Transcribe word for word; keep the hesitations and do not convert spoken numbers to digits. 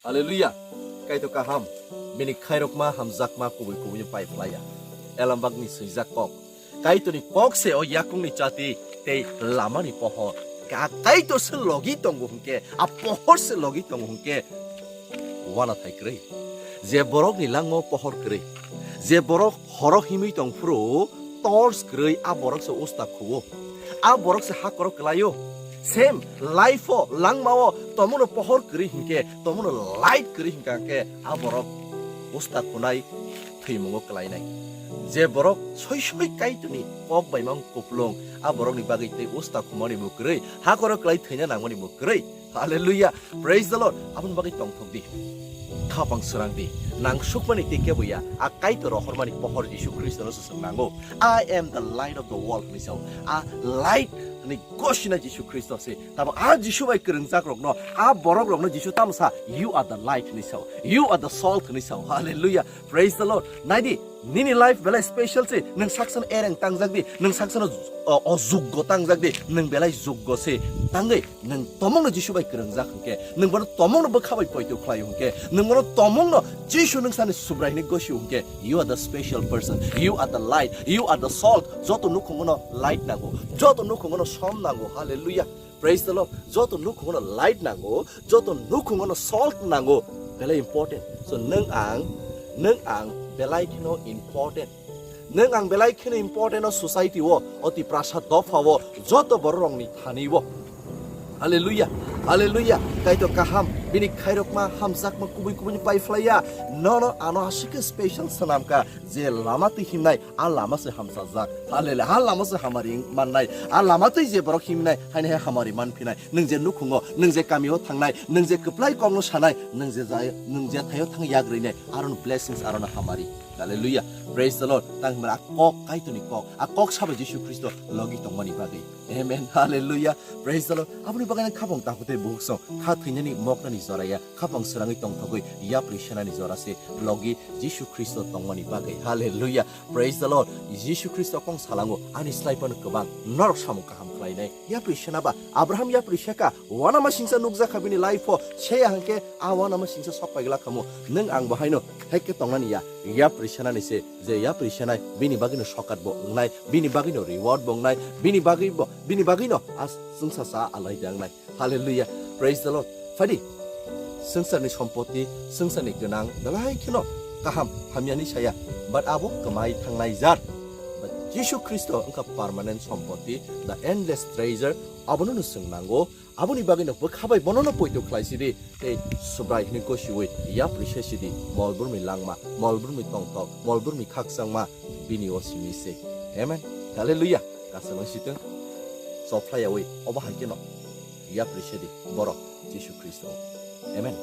Hallelujah. Kaitor kaham, bini khairokma hamjakma kubui kubui pai phlaiya. Elambakni swijak kok. Kaitorni kok se o yakungni chati tei lamani pohor. Ka-, Kaitor se logi tongo hwnkhe, a pohor se logi tongo hwnkhe, wana thai kwrwi. Je borokni langmao pohor kwrwi, je borok horo himwi tong phuru torch kwrwi, a borok se usta khuo, a borok se hakoro kwlaio. Same life o, langmao tomungno pohor kwrwi hwnkhe, tomungno light kwrwi hwnkha khe, a borok usta khunai thwimungo kwlainai. Je borok soi soi Kaitorni kok bai mang kuplung, a borokni bagwi tei usta khumani bo kwrwi, hakoro kwlai thwina nangmani bo kwrwi. Hallelujah. Praise the Lord. Aboni bagwi tongthok di. Khapang srang di. Nang sukmani tei kebo ya. A Kaitor rohormani pohor Jisu Khristo no se swng nango. "I am the light of the world," hwnwi sao. A light ni gosina Jisu Khristo se. Tamo a Jisu bai kwrwngjak rokno, a borok rokno Jisu tamo sa, "You are the light," hwnwi sao. "You are the salt," hwnwi sao. Hallelujah. Praise the Lord. Naidi, nini life belai special se. Nwng saksano ereng tangjak di, nwng saksano, o, ojuggo tangjak di, nwng belai juggo se. Tangwi nwng tomongno Jisu bai kwrwngjak hwnkhe, nwng bono tomongno bwkha bai poito khlai hwnkhe, nwng bono tomongno Jisu nwng sani Subrai hwnwi gosi hwnkhe, you are the special person, you are the light, you are the salt. Joto nukhungono light nango, joto nukhungono som nango. Hallelujah. Praise the Lord. Joto nukhungono light nango, joto nukhungono salt nango. Belai important. So nwng ang, nwng ang belai kheno important. Nwng ang belai kheno important o society o, o Tiprasa dopha o, joto borok rokni thani o. Hallelujah, hallelujah. Kaitor kaham, bini khairokma, hamjakma kubui kubui ni pai phlaiya. Nono ano aswk khe special swnamkha, je lama twi himnai, a lama se hamsajak. Hallelujah, a lama se hamari mannai. A lama twi je borok himnai, haino hai hamari manphinai. Nwng je nukhungo, nwng je kamio thangnai, nwng je kwplai kokno sanai, nwng je jai-, nwng je thaio thang yak rwinai, aron blessings, aron hamari. Hallelujah. Praise the Lord. Tang hwnba a kok Kaitorni kok. A kok sabo Jisu Khristo logi tongmani bagwi. Amen. Hallelujah. Praise the Lord. Aboni bagwi nang khapang takhuk tei bukhuk song. Kha thwinani moknani jora ya. Khapang srangwi tongthogwi yapri senani jora se. Logi Jisu Khristo tongmani bagwi. Hallelujah. Praise the Lord. Jisu Khristo kong salango. Ani slai phano kwbang. Norok samung kaham khlainai. Yapri sena ba. Abraham yapri seka. Wanama singsa nukjakha bini life o. Seya hwnkhe a wanama singsa sok paigla khamu. Nwng ang bo haino. Hai khe tongnani ya. Yapri senani se. Je yapri senai, bini bagwino sokat bo wngnai, bini bagwino reward bo wngnai, bini bagwi bo, bini bagwino a swngsa sa alai de wngnai. Hallelujah. Praise the Lord. Phadi, swngcharni sompoti, swngcharni gwnang, belai kheno kaham hamyani saya. But abo kwmai thangnai jar. But Jisu Khristo wngkha permanent sompoti, the endless treasure, abono no swng nango. Aboni bagwino bwkha bai bonono poito khlai sidi, tei Subrai hwnwi gosiwi yapri se sidi, molbrumni langma, molbrumni tongthok, molbrumni khakchangma, bini o simi se. Amen. Hallelujah. Kasamang sitwng. Sophlaiyawi, obo hai kheno yapri sedi, borok Jisu Khristo. Amen.